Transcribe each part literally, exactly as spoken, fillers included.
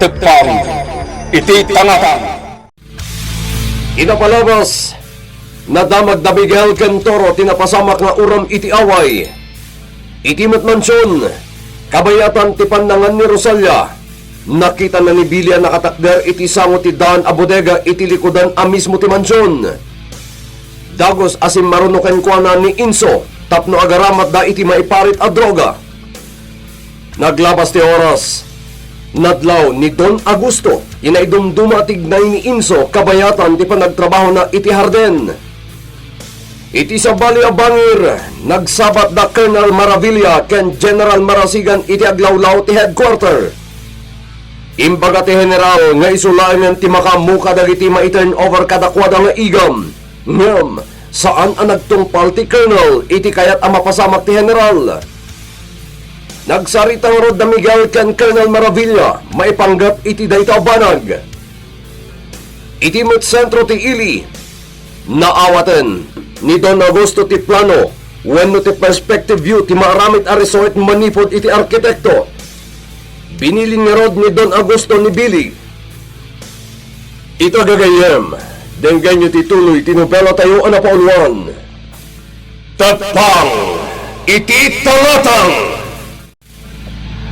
Teppang iti tangatang. Iti napalabas, nadamag da Miguel ken Toro ti napasamak nga uram iti away. Iti met mansion, kabayatan ti pannangan ni Rosalia, nakitana ni Billy a nakatakder iti sango ti daan a bodega iti likudan a mismo ti mansion. Dagus a simmaruno kenkuana ni Inso tapno agaramatda iti maiparit a droga. Naglabas ti oras. Nadlaw ni Don Augusto, inaidumduma ti ignay ni Inso kabayatan ti panagtrabahona iti hardin. Iti sabali a bangir, nagsabat da Colonel Maravilla ken General Marasigan iti aglawlaw ti headquarter. Imbaga ti General nga isu laengen ti makaammo kadagiti mai-turnover kadakuada nga igam. Ngem, saan a nagtungpal ti Colonel iti kayat a mapasamak ti General. Nagsarita ngarud da Miguel ken Colonel Maravilla maipanggep iti dayta a banag. Iti met sentro ti ili, naawaten ni Don Augusto ti plano wenno ti perspective view ti maaramid a resort manipud iti arkitekto. Binilin ngarud ni Don Augusto ni Billy. Ita gagayyem, denggenyo ti tuloy ti nobelatayo a napauluan. Teppang iti tangatang!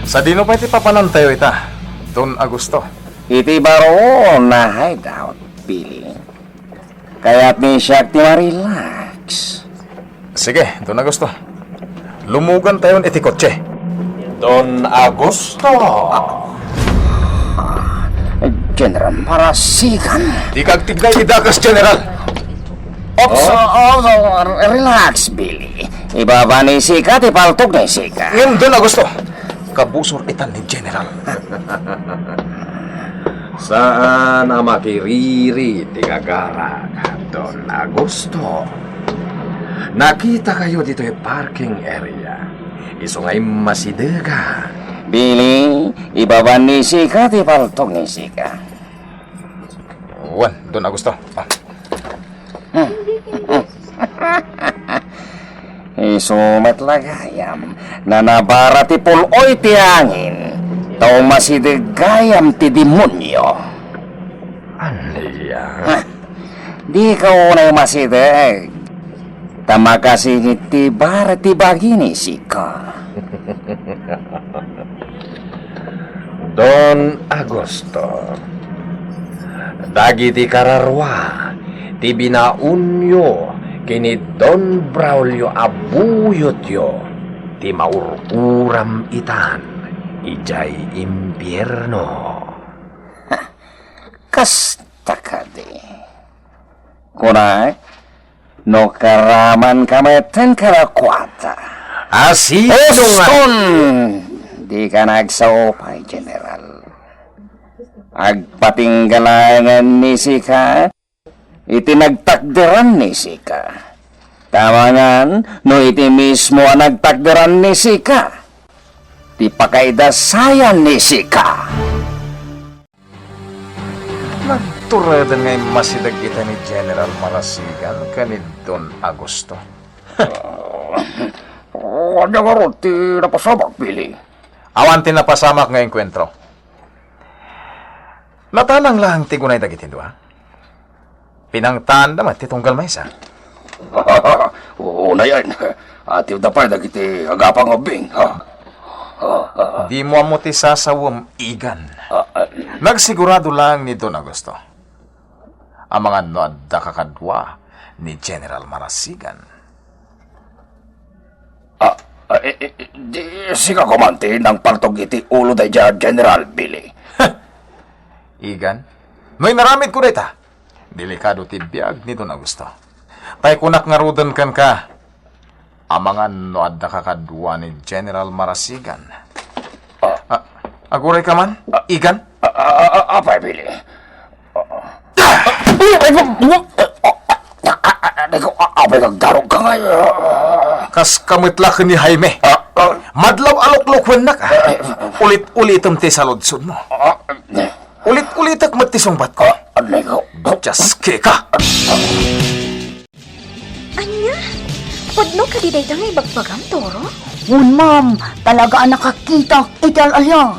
Sadino pay ti papanantayo ita, Don Augusto? Iti baro a hideout, Billy. Kayatmi siak ti ma-relax. Sige, Don Augusto. Lumugantayon iti kotse. Don Augusto. General Marasigan. Dika agtignay ti dakas, General. Oops, oh, oh, oh, relax, Billy. Ibaba ni Sika ti paltog ni Sika. Ngem, Don Augusto, kabusor itan ni General. Saan a makiriri ti gagarak, Don Augusto. Nakitakayo ditoy parking area. Isu nga immasidega. Billy, ibaba ni Sika ti paltog ni Sika. Wen, Don Augusto. Ah. Isu met la gayam, nanabara ti pul-oy ti angin, ta umasideg gayam ti demonio. Ania? Ah, dika unay umasideg, ta makasingit ti bara ti bagi ni Sika. Don Augusto, dagiti kararua ti binaonyo ken ni Don Braulio a buyotyo ti maurkuram itan idiay impierno. Kasta kadi. Kunak, no karamanka metten kadakuada. A sino nga? Uston! Dika nagsaupay, General. Agpatingga laengen ni Sika iti nagtakderan ni Sika. Ta amangan no iti mismo a nagtakderan ni Sika ti pakaidasayan ni Sika. Nagtureden nga immasideg ita ni General Marasigan ken ni Don Augusto. Ania ngarud ti napasamak, Billy? Awan ti napasamak nga engkuentro. Natanang laeng ti gunay dagiti dua. Pinangtaanda met ti tunggal maysa. Unayen, atiwda pay dagiti agapang nga ubbing, ha? Dimo ammo ti sasawem, Igan. Ah, ah. Nagsigurado laeng ni Don Augusto. Amangan no adda kakadua ni General Marasigan. Ah, ah, eh, eh, di sika koma ti nangpaltog iti ulo daydiay a General, Billy. Igan, no inaramidko dayta, delikado ti biag ni Don Augusto. Tay kunak ngaruden kenka, amangan no adda kakadua ni General Marasigan. Ah. Ah, agurayka man, Igan? Ah, ah, ah, apay, Billy? Apay ka, apay ka, garog ka ngay. Kas ka met la ken ni Jaime. Ah, ah. Madlaw a luklukuennak, ah. Ah, ah. Ulit-ulitem ti saludsodmo. Ah, ah. Ulit-ulitek met ti sungbatko. Ah, ah, Dios, keka. Ania? Pudno kadi dayta nga ibagbagam, Toro? Wen, ma'am. Talaga a nakakitak iti al-alia.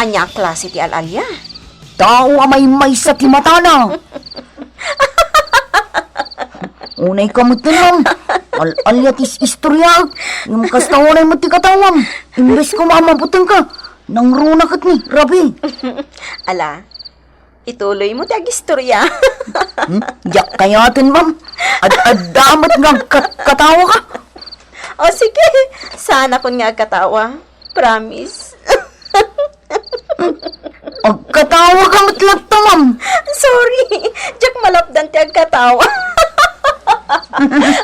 Ania a klase ti al-alia? Tao a maymaysa ti matana. Unay ka met, ma'am. Al-alia ti is-istoryaak. Ngem kasta unay met ti katawam. Imbes ko maamabuteng ka, nangruna ket ni Rabi. Ala, ituloy mo ti agistorya. Hmm? Diak kayaten, ma'am. Ad-adda met nga agkat-, katawa ka. O sige, saan akon nga agkatawa. Promise. Agkatawa ka met latta, ma'am. Sorry, diak malapdan ti agkatawa.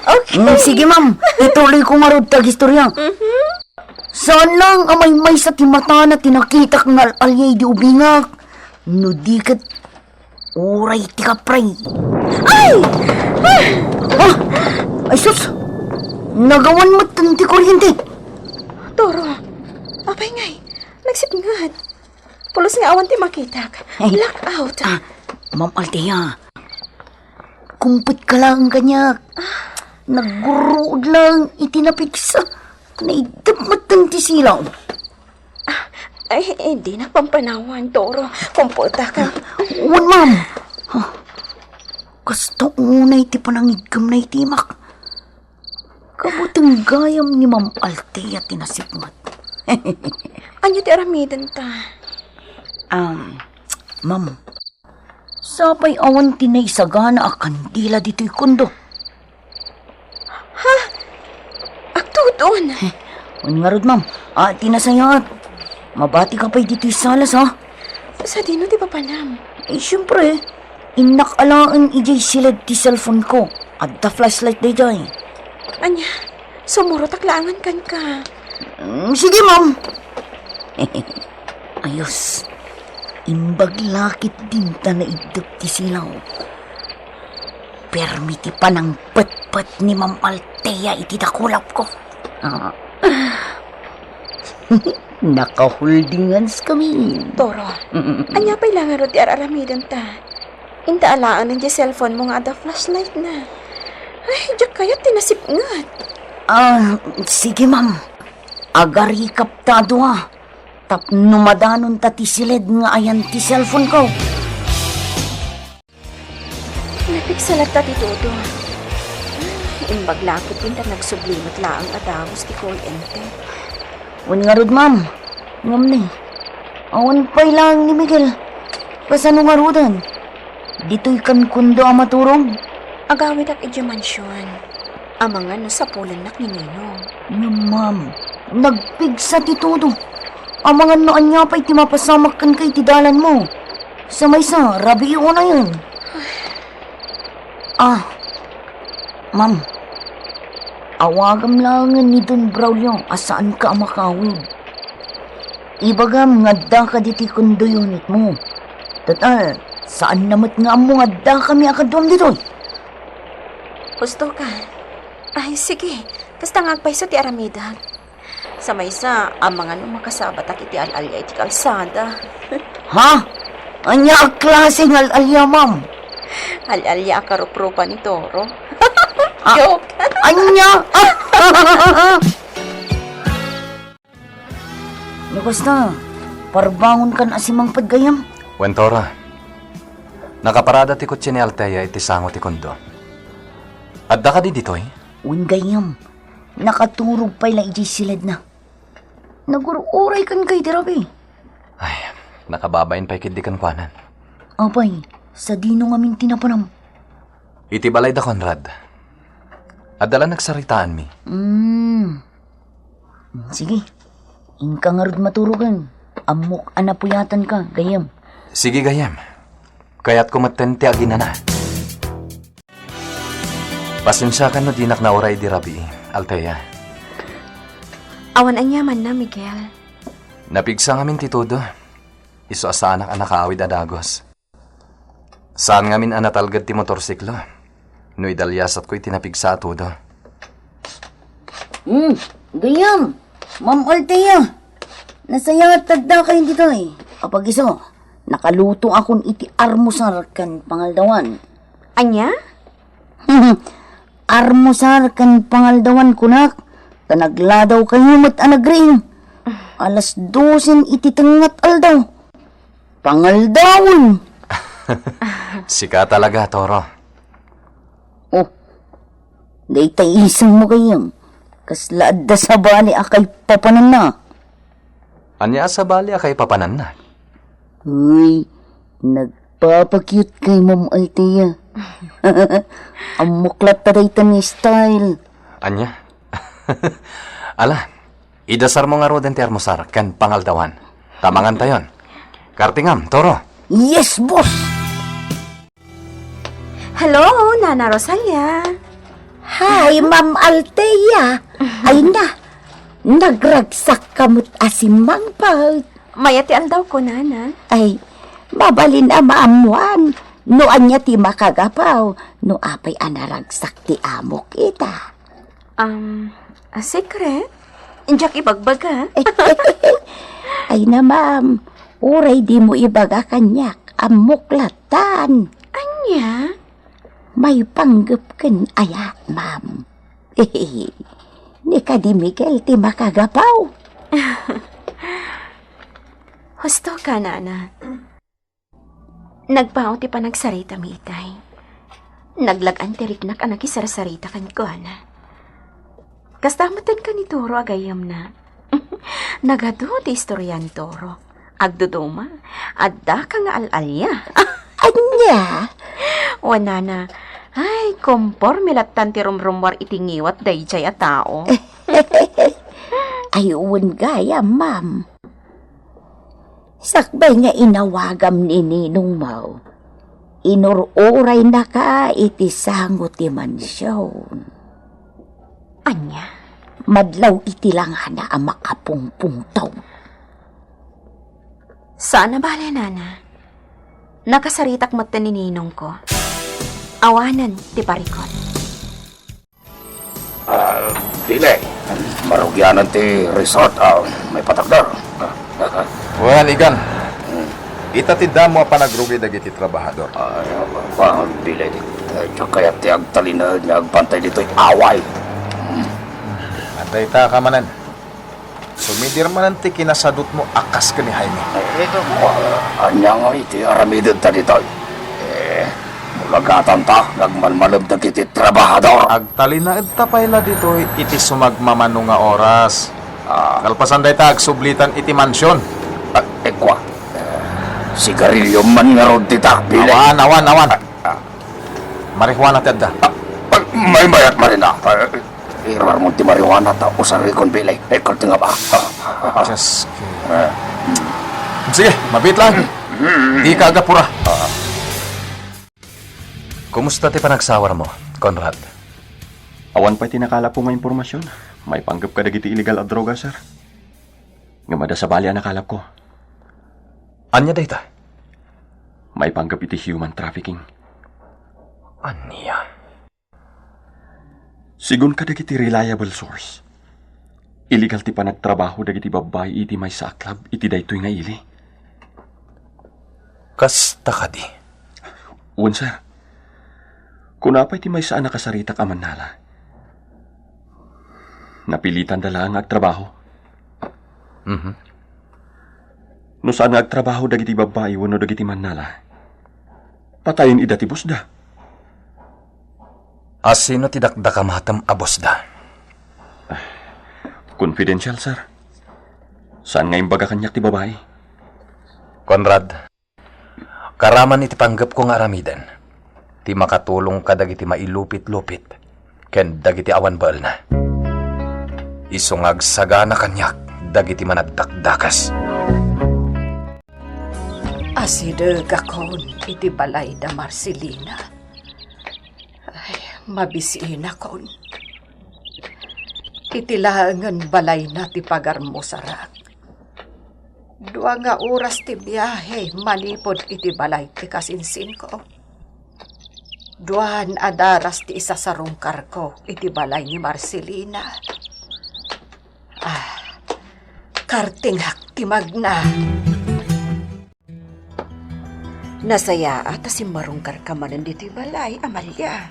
Okay. Mm, sige, ma'am. Ituloy ko ngarud ti agistorya. Mhm. Saan lang a maymaysa ti matana ti nakitak nga al-alia idi ubingak. No di ket, uray ti kapray. Ay! Ah! Ay, sus! Nagawan met ti kuryente. Toro, apay ngay, nagsipnget. Pulos nga awan ti makitak. Ay. Blackout. Ah, Ma'am Althea, kumpet ka laeng kaniak. Nagguruod laeng iti napigsa. Naiddep met ti silaw. Ah, ay, eh, dinak pampanawan, Toro. Kumpetak. Wen, ma'am. Ah, kasta unay ti panangiggemna iti imak. Kabuteng gayam ni Ma'am Althea ti nasipnget. Ania ti aramidenta? Um, ma'am, sapay awan ti naisagana a kandila ditoy kondo. Ha? Agtudon? Wen ngarud, ma'am. Ah, ti nasayaat. Mabati ka pay ditoy sala, sa? Sadino ti papanam? Eh, siyempre. Innak alaen idiay siled ti cellphone ko. Adda flashlight daydiay. Ania, sumurotak laengen kenka. Mm, sige, ma'am. Ayos. Imbag la ketdin ta naiddep ti silaw. Permi ti panangpetpet ni Ma'am Althea iti dakulapko. Ah. Nakaholding hands kami. Toro, mm-mm, ania pay la ngarud ti ar-aramidenta? Inta alaen diay cellphone mo nga adda flashlight na. Ay, diak kayat ti nasipnget. Ah, sige, ma'am. Agarikapta a dua. Tapno madanonta ti siled nga ayan ti cellphone ko. Napigsa latta ti Todo. Imbag la ketdin ta nagsubli met laeng a dagus ti kuryente. Wen ngarud, ma'am. Ngem ni, awan pay laeng ni Miguel. Kasano ngaruden? Ditoy kenkundo a maturog? Agawidak idiay mansion. Amangan no sapulennak ni Nino. Ngem, ma'am, nagpigsa ti Todo. Amangan no ania pay ti mapasamak kenka iti dalanmo. Sa maysa, rabii unayen. Ah, ma'am, awagam laengen ni Don Braulio a saanka a makawid. Ibagam nga addaka ditoy kondo unitmo. Total, saanna met nga ammo nga addakami a kaduam ditoy. Husto ka. Ay, sige. Kasta nga agpayso ti aramidek. Sa maysa, amangan no makasabatak iti al-alia iti kalsada. Ha? Ania a klase nga al-alia, ma'am? Al-alia a karuprupa ni Toro. Ah, joke. Ania? Ah! No kasta, parbangon kan a simangpet gayam? Wen, Toro. Nakaparada ti kotse ni Althea iti sango ti kondo. Adda kadi ditoy? Wen gayam. Nakaturog pay la idiay siledna. Nagur-uray kenka iti rabii. Ay, nakababain pay ketdi kenkuana. Apay, sadino ngamin ti napanam? Iti balay da Conrad. Adda la nagsaritaanmi. Mm. Sige. Inka ngarud maturogen. Ammok a napuyatanka, gayam. Sige, gayam. Kayatko metten ti aginana. Pasensiakan no dinak nauray idi rabii, Althea. Awan aniamanna, Miguel. Napigsa ngamin ti Todo. Isu a saanak a nakaawid a dagus. Saan ngamin a natalged ti motorsiklo no idaliasatko iti napigsa a Todo. Hmm, gayam, Ma'am Althea. Nasayaat ta addakayo ditoy. Apag isu, nakalutoakon iti armusar ken pangaldawan. Ania? Armusar ken pangaldawan kunak, ta nagladawkayo met a nagriing. Alas dosen iti tengngat aldaw. Pangaldawen. Sika talaga, Toro. Oh, dayta isengmo gayyem. Kasla adda sabali a kaipapananna. Ania a sabali a kaipapananna? Uy, nagpapakyut kay Ma'am Althea. Ammok latta dayta ni style. Ania? Ala, idasarmo ngaruden ti armusar ken pangaldawan. Ta mangantayon. Kartingam, Toro. Yes, boss! Hello, Nana Rosalia. Hi, Ma'am Althea. Ay na, nagragsakka met a simmangpet. Mayat ti aldawko, Nana. Ay, mabalin a maammuan no ania ti makagapu, no apay a naragsak ti amok ita. Um, a secret? Diak ibagbaga. Ay na, ma'am, uray dimo ibaga kaniak, ammok lattan. Ania? Maipanggep ken ayat, ma'am. Ni kadi Miguel ti makagapu. Husto ka, Nana. Nagbao ti panagsaritam itay. Naglag-an ti riknak a nakisarsarita kenkuana. Kasta met ti kan ni Toro a gayyemna. Nagadu ti istorya ni Toro. Agduduma, addaka nga al-alia. Ania? O, Nana, ay, komporme lattan ti rumrummuar iti ngiwat daydiay a tao. Ay, wen gayam, ma'am. Sakbay nga inawagam ni ninongmo, inur-uraynaka iti sango ti mansion. Ania? Madlaw iti langana a makapungpungtong. Saan a bale, Nana. Nakasaritak met ni ninongko. Awanen ti parikut. Ah, Billy, marugianan ti resort, ah, maipatakder. Well, Igan, ita ti damo a panagrugi dagiti trabahador. Ay, ah, Billy, eh, diak kayat ti agtalinaed nga agbantay ditoy away. Adda ita ka manen. Sumidir manen ti kinasadutmo a kas ken ni Jaime. Eh, ito mo, ah, ania nga iti aramidenta ditoy? Eh, mulagatanta nga agmalmalem dagiti trabahador. Agtalinaedta pay la ditoy iti sumagmamano nga oras. Ah. Kalpasan dayta, agsublitan iti mansion. Ah, ekwa. Eh, sigarilyo man ngarud dita, Billy. Awan, awan, awan. Ah, ah. Marijuana ti adda. Ah, ah, maymayat, Marina. Ah, Iruarmon ti marijuana ta usarikon, Billy. Eh, kaltingaba. Just kidding. Eh. Sige, mabiit lang. Dika agapura. Kumusta ti panagsawarmo, Conrad? Awan pay ti nakalapko nga impormasion maipanggep kadagiti illegal a droga, sir. Ngem adda sabali a nakalapko. Ania dayta? Maipanggep iti human trafficking. Ania? Sigun kadagiti reliable source, illegal ti panagtrabaho dagiti babbai iti maysa a club iti daytoy nga ili. Kasta kadi? Wen, sir. Kuna pay ti maysa a nakasaritak a mannala. Napilitanda laeng nga agtrabaho. Mhm. No saan nga agtrabaho dagiti babbai wenno dagiti mannala, patayen ida ti bossda. A sino ti dakdakamatem a bossda? Confidential, sir. Saan nga imbaga kaniak ti babai. Conrad, karaman iti panggepko nga aramiden ti makatulong kadagiti mailupit-lupit ken dagiti awan baelna. Isu nga agsagana kaniak dagiti managdakdakes. Asidegakon iti balay da Marcelina. Ay, mabisiinakon. Iti laengen balayna ti pagarmusarak. Dua nga oras ti biahe manipud iti balay ti kasinsinko. Duan a daras ti isasarungkarko iti balay ni Marcelina. Ah, kartingak ti magna. Nasayaat a simmarungkarka manen ditoy balay, Amalia.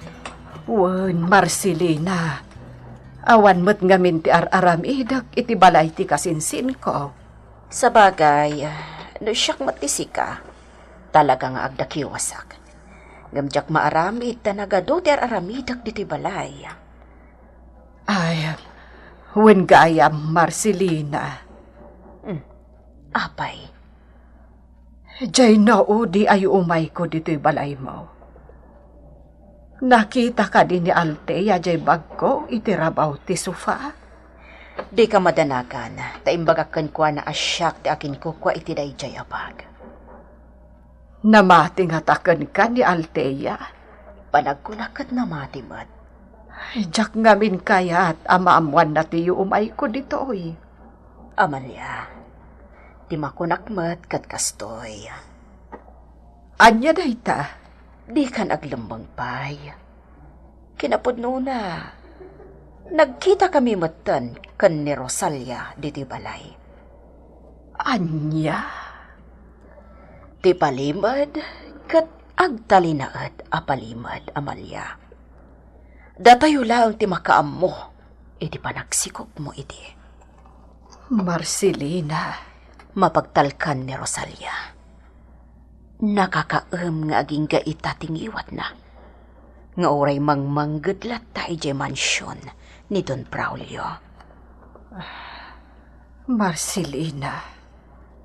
Wen, Marcelina. Awan met ngamin ti ar-aramidek iti balay ti kasinsinko. Sabagay, no siak met ti sika, talaga nga agdakiwasak. Ngem diak maaramid ta nagadu ti ar-aramidek ditoy balay. Ay, wen gayam, Marcelina. Hmm. Apay? Jay naudi ay umayko ditoy balaymo. Nakita kadi ni Altea jay bagko iti rabaw ti sofa? Dika madanagan, ta imbagak kenkuana a siak ti akinkukua iti dayjay a bag. Namati ngata kenka ni Altea? Panagkunak ket namati met. Diak ngamin kayat a maammoanna ti yuumayko ditoy. Amalia, ti makunak met ket kastoy. Ania dayta? Dikan aglemmeng pay. Kinapudnona, nagkitakami metten ken ni Rosalia ditoy balay. Ania? Ti palimed ket agtalinaed a palimed, Amalia. Datayo laeng ti makaammo iti panagsikogmo idi. Marcelina. Mapagtalkan ni Rosalia. Nakakaem nga agingga ita ti ngiwatna, nga uray mangmangged latta idiay mansion ni Don Braulio. Marcelina.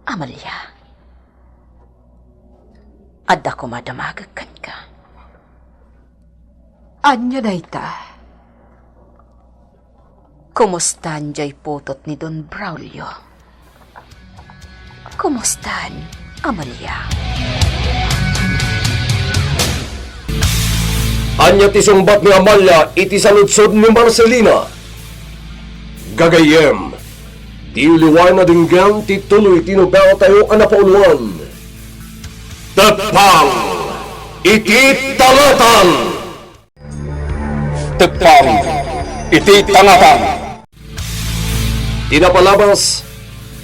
Amalia, adda koma damagek kenka. Ania dayta? Kumustan jay putot ni Don Braulio? Kumustan, Amalia? Ania ti sungbat ni Amalia iti saludsod ni Marcelina? Gagayyem, diyo liwaen a denggen ti tuloy ti nobelatayo a napauluan, Teppang iti Tangatan! Teppang iti Tangatan! Ti napalabas,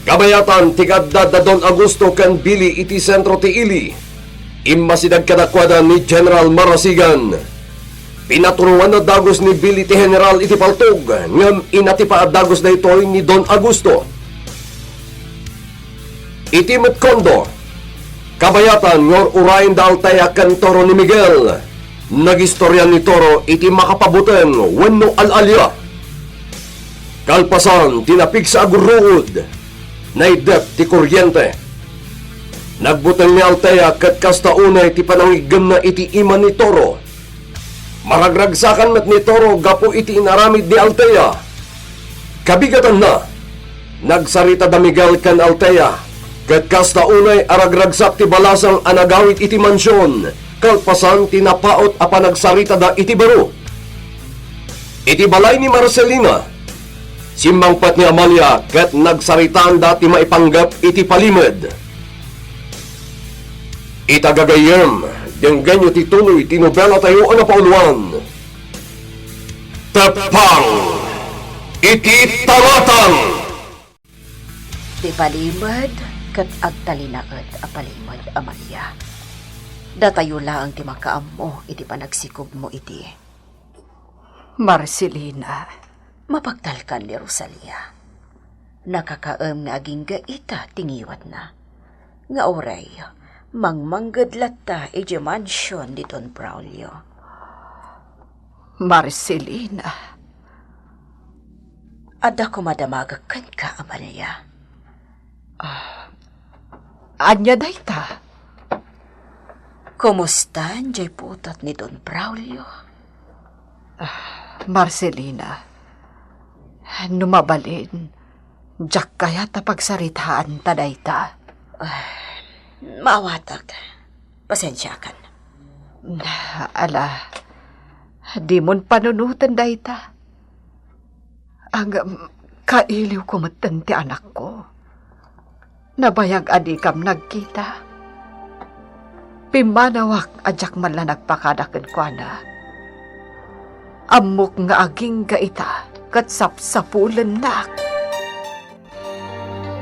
kabayatan ti kaaddaan da Don Augusto ken Billy iti sentro ti ili. Immasidag kadakuada ni General Marasigan. Pinaturonganna dagus ni Billy ti General iti paltog, ngem inatipa a dagus daytoy ni Don Augusto. Iti met kondo, kabayatan nga ur-urayen da Altea ken Toro ni Miguel, nagistorian ni Toro iti makapabuteng wenno al-alia. Kalpasan ti napigsa a gurruod, naiddep ti kuryente. Nagbuteng ni Altea ket kasta unay ti panangiggemna iti ima ni Toro. Maragragsakan met ni Toro gapu iti inaramid ni Altea. Kabigatanna, nagsarita da Miguel ken Altea, ket kasta unay a ragragsak ti balasang a nagawid iti mansion, kalpasan ti napaut a panagsaritada iti baro. Iti balay ni Marcelina, simmangpet ni Amalia ket nagsaritaanda ti maipanggep iti palimed. Ita gagayyem, denggenyo ti tuloy ti nobelatayo a napauluan, Teppang iti Tangatan! Ti palimed ket agtalinaed a palimed, Amalia. Datayo laeng ti makaammo iti panagsikogmo idi. Marcelina. Mapagtalkan ni Rosalia. Nakakaem nga agingga ita ti ngiwatna. Nga uray, mangmangged latta idiay mansion ni Don Braulio. Marcelina. Adda koma damagek kenka, Amalia. Ah, ania dayta? Kumustan jay putot ni Don Braulio? Ah, Marcelina, no mabalin, diak kayat a pagsaritaanta dayta. Ah, maawatak. Pasensiakan. Ala, dimon panunoten dayta. Ngem, kailiwko metten ti anakko. Nabayag a dikam nagkita. Pimmanawak a diak man la nagpakada kenkuana. Ammok nga agingga ita ket sapsapulennak.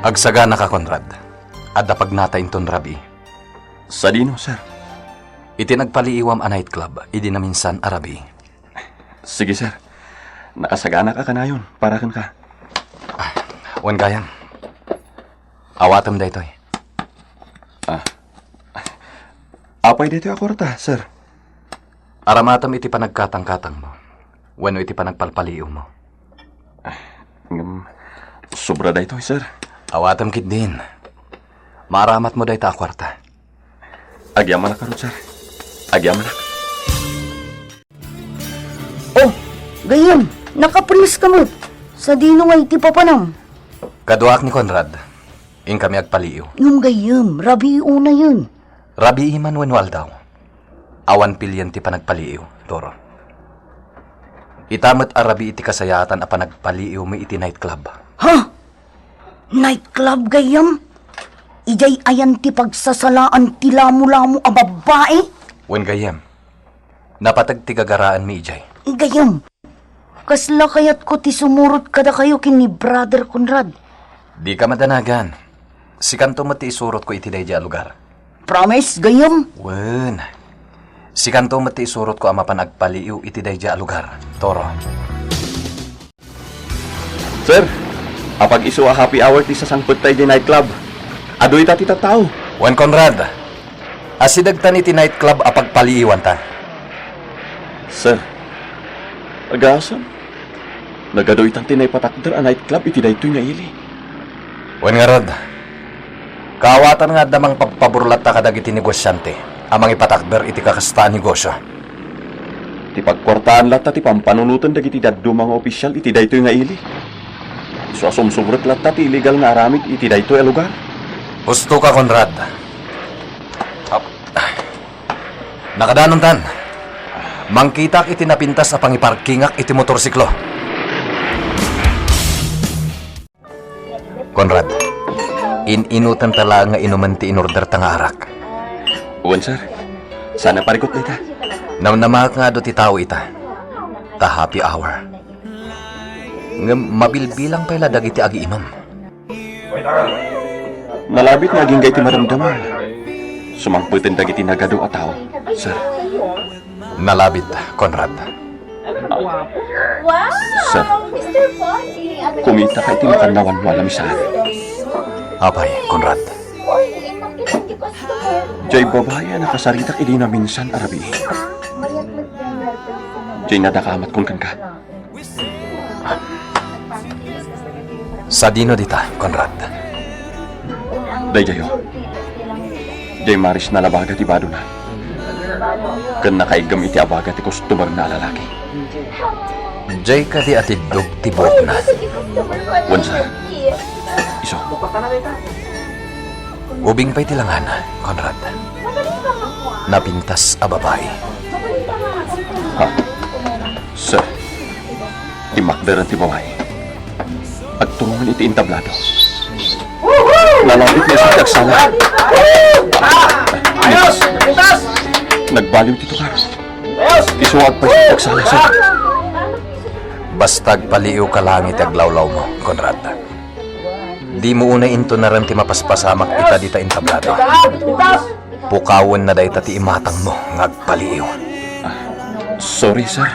Agsaganaka, Conrad. Adda pagnata inton rabii. Sadino, sir? Iti nagpaliiwam a nightclub idi naminsan a rabii. Sige, sir. Nakasaganak a kanayon para kenka. Wen gayam. Awatem daytoy. Ah. Apay daytoy a kuarta, sir? Aramatem iti panagkatangkatangmo wenno iti panagpalpaliiwmo. Ngem, sobra daytoy, sir. Awatem ketdin. Maaramatmo dayta a kuarta. Agyamanak ngarud, sir. Agyamanak. Oh, gayyem, nakapulis ka met. Sadino nga iti papanam? Kaduaak ni Conrad. Inkami agpaliiw. Ngem gayyem, rabii unayen. Rabii man wenno aldaw. Awan pilien ti panagpaliiw, Toro. Ita met a rabii ti kasayaatan a panagpaliiwmi iti nightclub. Ha? Nightclub, gayyem? Idiay ayan ti pagsasalaan ti lamulamo a babbai? Wen gayyem, napateg ti gagaraanmi idiay. Gayyem, kasla kayatko ti sumurot kadakayo ken ni Brother Conrad. Dika madanagan. Sikanto met ti isurotko iti daydiay a lugar. Promise, gayyem? Wen. Sikanto met ti isurotko a mapan agpaliiw iti daydiay a lugar, Toro. Sir, apag-isu a happy hour ti sasangpetta idiay nightclub. Adu ita ti tattao. Wen, Conrad, asidegtan iti nightclub a pagpaliiwanta. Sir, agasem. Nagadu itan ti naipatakder a nightclub iti daytoy nga ili. Wen ngarud, kaawatan nga adda mangpabpabor latta kadagiti negosiante a mangipatakder iti kakasta a negosio. Ti pagkuartaan latta ti pampanunoten dagiti dadduma nga opisial iti daytoy nga ili. Isu a sumsubrek latta ti illegal nga aramid iti daytoy a lugar. Husto ka, Conrad. Ap-, nakadanontan. Mangkitak iti napintas a pangiparkingak iti motorsiklo. Conrad, in-inutanta laeng nga inumen ti inorderta nga arak. Wen, sir. Saan a parikut dayta? Namnamaak nga adu ti tao ita. Ta happy hour. Ngem mabilbilang pay la dagiti agiinum. Nalabit nga agingga iti madamdama. Sumangpeten dagiti nagadu a tao, sir. Nalabit, Conrad. Wow! Sir, kumita ka iti makannawan mo a lamisaan. Apay, Conrad? Jay babai a nakasaritak idi naminsan a rabii. Jay nadakamat kun kenka. Sadino dita, Conrad? Daydiayo. Jay maris nalabaga ti badona. Ken nakaiggem iti abaga ti customer na a lalaki. Jay kadi a tiddog ti buokna. Wen, sir. Isu. Ubing pay ti langana, Conrad. Napintas a babai. Ha? Sir, timmakderen ti babai. Agturungan iti entablado. Nalabit nga isu ti agsala. Ayos! Pintas! Nagbaliw ti tukar. Isu nga agpayso ti agsala, sir. Basta agpaliiwka laeng iti aglawlawmo, Conrad. Dimo unay intunaren ti mapaspasamak ita dita entablado. Pukawenna dayta ti imatangmo nga agpaliiw. Ah, sorry, sir.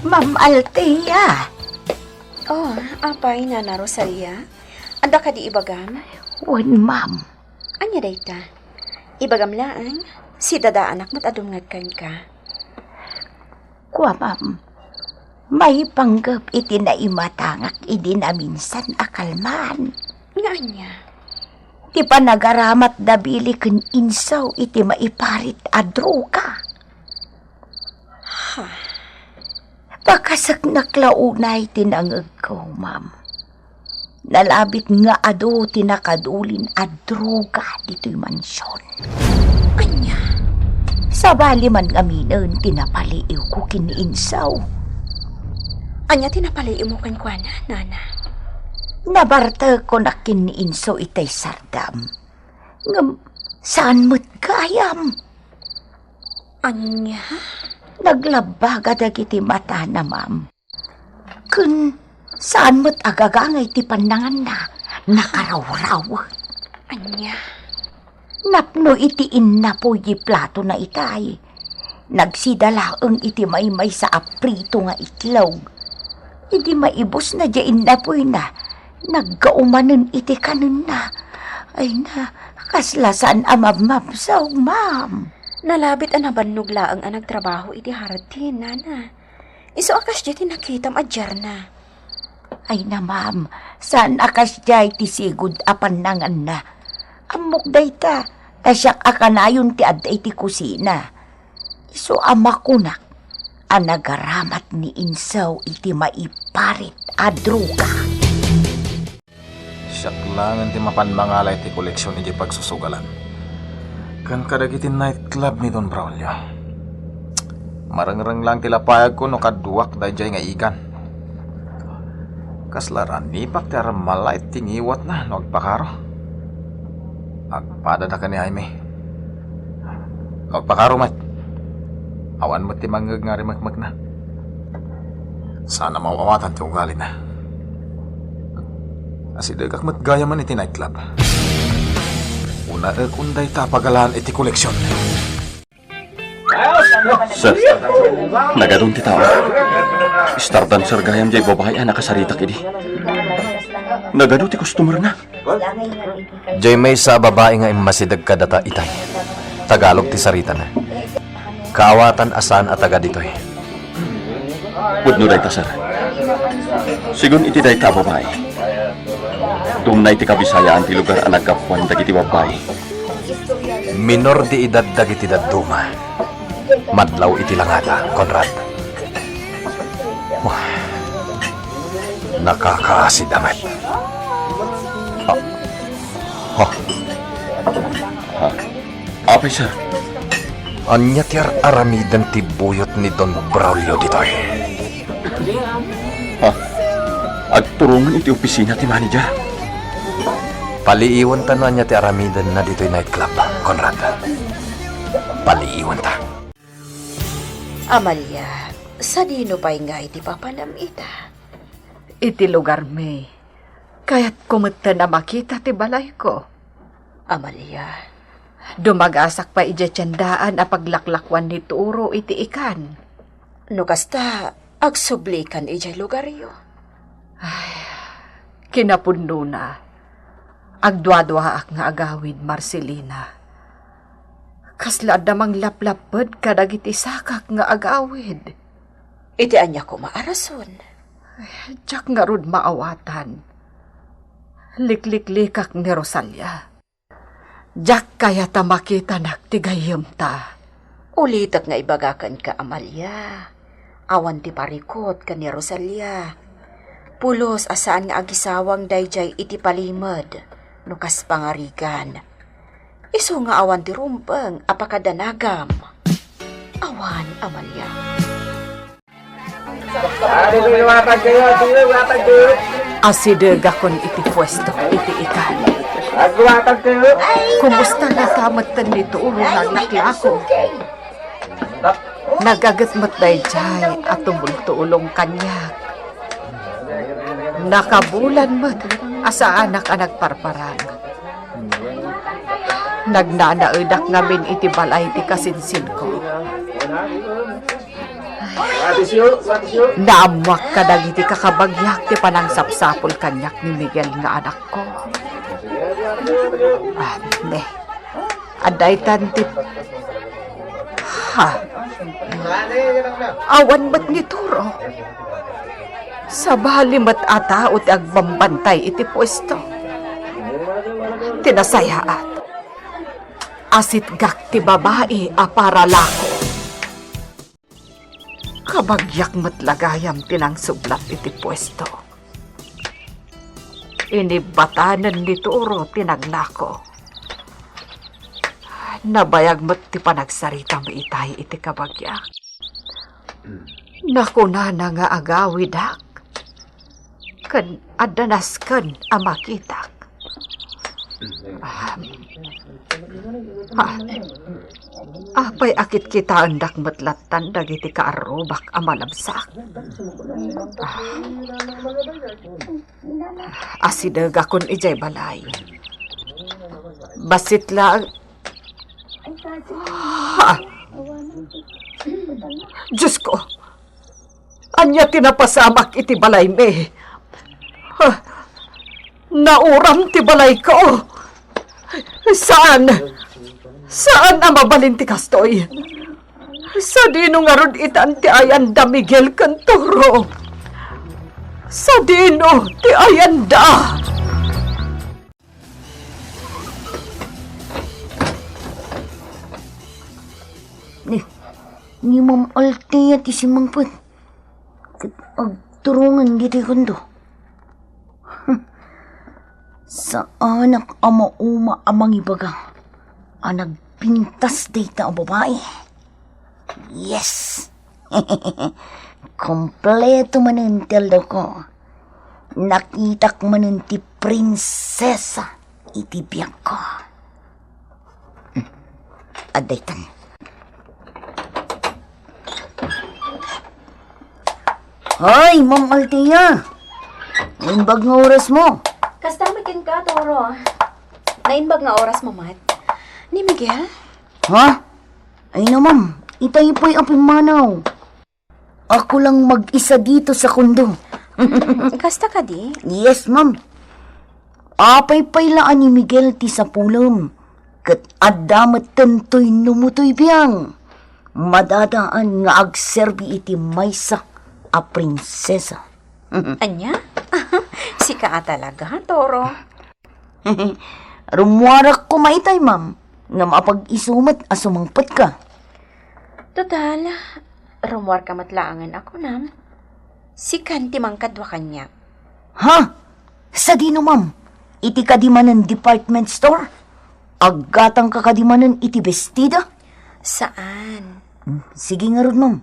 Ma'am Althea. Oh, apay, Nana Rosalia? Adda kadi ibagam? Wen, ma'am. Ania dayta? Ibagam laeng, sidadaanak met a dumngeg kenka. Kua, ma'am, maipanggep iti naimatangak idi naminsan a kalman. Nga ania? Ti panagaramat da Billy ken Insaw iti maiparit a droga. Ha? Pakaseknak la unay ti nangegko, ma'am. Nalabit nga adu ti nakadulin a droga ditoy mansion. Ania? Sabali man ngaminen ti napaliiwko ken ni Insaw. Ania ti napaliiwmo kenkuana, Nana? Nabartekko na ken ni Insaw itay sardam. Ngem saan met gayam? Ania? Naglabbaga dagiti matana, ma'am. Ken saan met agagangay ti pannanganna, nakarawraw. Ania? Napno iti innapuy ti platona itay, Nagsida laeng iti maymaysa a prito nga itlog. Idi maibusna diay innapoyna, naggaumanen iti kanenna. Ay na, kasla saan a mabmabsog, ma'am. Nalabit a nabannog laeng a nagtrabaho iti hardin, nana. Isu a kasdiay ti nakitam a diarna. Ay na, ma'am, saan a kasdiay ti sigud a pannanganna. Ammok dayta, ta siak a kanayon ti adda iti kusina. Isu a makunak a nagaramat ni Insaw iti maiparit a droga. Siak laengen ti mapan mangala iti koleksion idiay pagsusugalan ken kadagiti nightclub ni Don Braulio. Marengreng laeng ti lapayagko no kaduak daydiay nga igan. Kasla ranipak ti arammalait ti ngiwatna no agpakaro. Agpadada ken ni Jaime. No agpakaro met, awan met ti mangngeg nga rimekmekna. Saan a maaw-awatan ti ugalina. Asidegak met gayamen iti nightclub. Unaekon dayta a pagalaan iti koleksion. Sir, nagadun ti tao. Star dancer gayam diay babai a nakasaritak idi. Nagadu ti customerna. Diay maysa a babai nga immasideg kadata itay. Tagalog ti saritana. Kaawatan a saan a taga ditoy. Pudno dayta, sir. Sigun iti dayta a babai, dumna iti kabisayaan ti lugar a naggapuan dagiti babbai. Minor de edad dagiti dadduma. Madlaw iti langata, Conrad. Wah. Nakakaasid a met. Ha? Ha? Ha? Apay, sir? Ania ti ar-aramiden ti buyot ni Don Braulio ditoy? Ha? Agturongen iti opisina ti manager. Paliiwenta no ania ti aramidenna ditoy nightclub, Conrad. Paliiwenta. Amalia, sadino pay ngay ti papanam ita? Iti lugarmi, kayatko metten a makita ti balayko. Amalia. Dumagasak pay idiay tiendaan a paglaklakuan ni Turo iti ikan. No kasta, agsublikan idiay lugaryo. Ay, kinapudnona, agduaduaak nga agawid, Marcelina. Kasla adda manglaplapped kadagiti sakak nga agawid. Iti ania koma a rason? Ay, diak ngarud maawatan. Likliklikak ni Rosalia. Diak kayat a makitanak ti gayyemta. Ulitek nga ibaga kenka, Amalia. Awan ti parikut ken ni Rosalia. Pulos a saan nga agisawang daydiay iti palimed no kas pangarigan. Isu nga awan ti rumbeng a pakadanagam. Awan, Amalia. Asidegakon iti puesto iti ikan. Kumusta ngata metten ni Turo nga aglaklako? Nagaget met daydiay a tumultulong kaniak. Nakabulan met a saanak a nagparparang. Nagnanaedak ngamin iti balay ti kasinsinko. Naammoak kadagiti kakabagiak ti panangsapsapul kaniak ni Miguel nga anakko. Ah, ne. Adda itan ti, ha? Awan met ni Turo. Sabali met a tao ti agbambantay iti puesto. Ti nasayaat, asitgak ti babai a paralako. Kabagiak met la gayam ti nangsublat iti puesto. Inibbatanen ni Turo ti naglako. Nabayag met ti panagsaritam itay iti kabagiak. Nakunana nga agawidak ken adda nasken a makitak. Ah, ah, apay a kitkitaendak met lattan dagiti kaarrubak a malabsak? Ah, asidegakon idiay balay. Bassit la, ha? Diosko, ania ti napasamak iti balaymi? Ah, nauram ti balayko. Saan. Saan a mabalin ti kastoy. Sadino ngarud itan ti ayanda, Miguel ken Toro? Sadino ti ayanda? Ni, ni Ma'am Althea ti simmangpet ket agturongen ditoy kondo. Saanak a mauma a mangibaga a nagpintas dayta a babai. Yes! Kompleto manen ti aldawko. Nakitak manen ti prinsesa iti biagko. Adda itan. Hoy, Ma'am Althea! Naimbag nga orasmo. Kasta met kenka, Toro. Naimbag nga orasmo met. Ni Miguel? Ha? Ay na, ma'am. Itay pay a pimmanaw. Ako lang mag-isa dito sa kondo. Mm, kasta kadi? Yes, ma'am. Apay pay la a ni Miguel ti sapulem. Ket adda metten toy no motoy biang. Madadaan nga agserbi iti maysa a prinsesa. Ania? Sika a talaga, Toro. Rummuarak koma itay, ma'am, ngem apag-isu met a sumangpetka. Total, rummuarka met laengen a kunam. Sikan ti mangkadua kaniak. Ha? Sadino, ma'am? Iti kadi manen department store? Aggatangka kadi manen iti bestida? Saan. Hmm, sige ngarud, ma'am.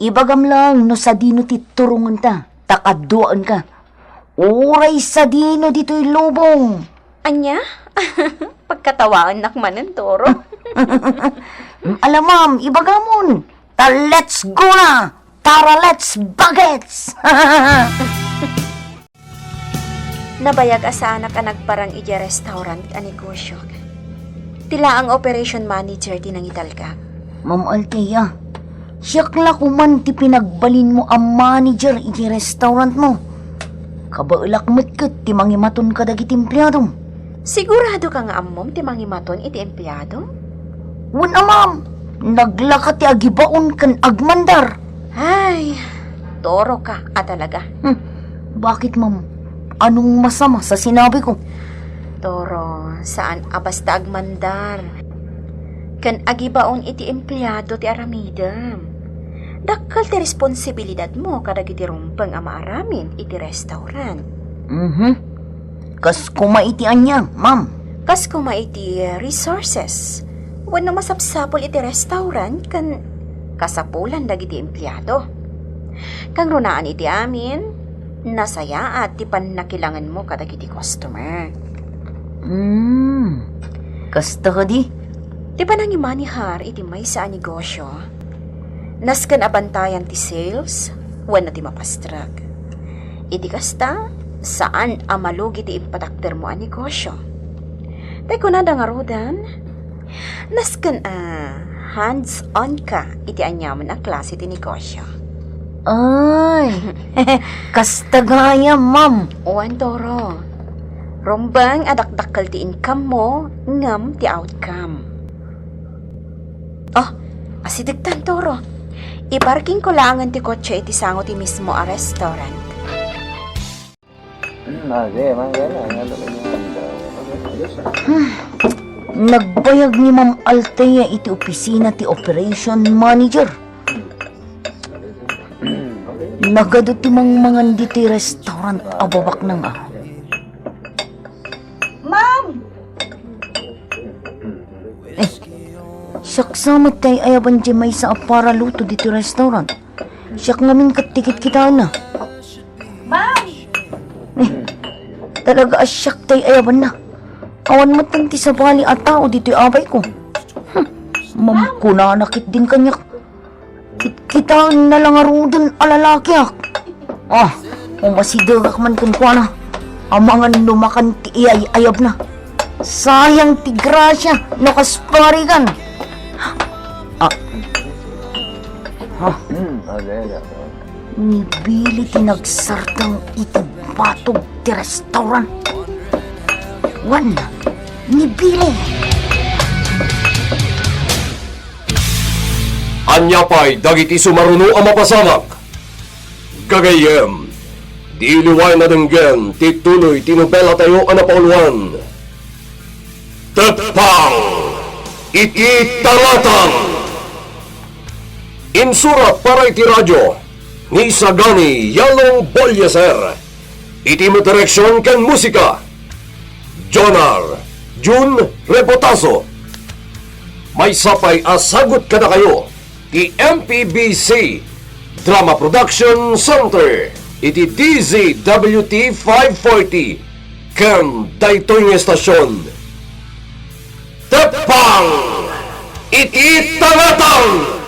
Ibagam lang no sadino ti turongenta, ta kaduaenka. Uray sadino ditoy lubong. Ania? Pagkatawaannak manen, Toro. Ala, ma'am, ibagamon. Ta let's go na! Tara, let's bagets! Nabayag a saanak a nagparang idiay restaurant a negosyok. Ti laeng operation manager ti nangitalgak. Ma'am Althea, siak la koman ti pinagbalinmo a manager idiay restaurantmo. Kabaelak met ket ti mangimaton kadagiti empleadom. Sigurado ka nga ammom ti mangimaton iti empleado? Wen a, ma'am, naglaka ti agibaon ken agmandar. Ay, Toro ka a talaga. Hmm, bakit, ma'am? Anong masama sa sinabi ko? Toro, saan a basta agmandar ken agibaon iti empleado ti aramidem. Dakkel ti responsibilidadmo kadagiti rumbeng a maaramid iti restaurant. Mhm. Kas koma iti ania, ma'am? Kas koma iti resources wenno masapsapul iti restaurant ken kasapulan dagiti empleado. Kangrunaan iti amin, nasayaat ti pannakilangenmo kadagiti customer. Hmm. Kasta kadi? Ti panangimanihar iti maysa a negosio, nasken a bantayan ti sales wenno ti mapastrek. Iti kasta, saan a malugi ti impatakdermo a negosio. Tay kunada ngaruden, nasken a hands-on ka iti aniaman a klase ti negosio. Ay, kasta gayam, ma'am. Wen, Toro. Rumbeng a dakdakkel ti income mo, ngem ti outcome. Oh, asidegtan, Toro. Iparkingko laengen ti kotse iti sango ti mismo a restaurant. Hmm, ah, sige, man, sige na. Ano ba yung, Hmm. Nagbayag ni Ma'am Althea iti opisina ti operation manager. Nagadu ti mangmangan ditoy restaurant a babaknang a. Ma'am! Eh, siak sa met ti ay-ayaban diay maysa a paraluto ditoy restaurant. Siak ngamin ket ti kitkitaenna. Ma'am! Eh, talaga a siak ti ay-ayabanna. Awan met ti sabali a tao ditoy abay ko. Hmm, ma'am, kunana ketdin kaniak. Kitkitaenna la ngaruden a lalakiak. Ah, umasidegak man kenkuana. Amangan no makan ti iyay-ayabna. Sayang ti grasia no kas pangarigan. Ah. Ah, hmm, alena. Ni Billy ti nagsardeng iti batog ti restaurant. Wen, ni Billy. Ania pay dagiti sumaruno a mapasamak? Gagayyem, di liwaen a denggen ti tuloy ti nobelatayo a napauluan. Teppang iti Tangatang. Insurat para iti radio ni Sagani Yalong Bolieser. Iti met direksion ken musika, Jonar Jun Rebotazo. Maysa pay a sagut kadakayo ti M P B C Drama Production Center iti D Z W T five forty ken daytoy nga estasion. Teppang iti Tangatang!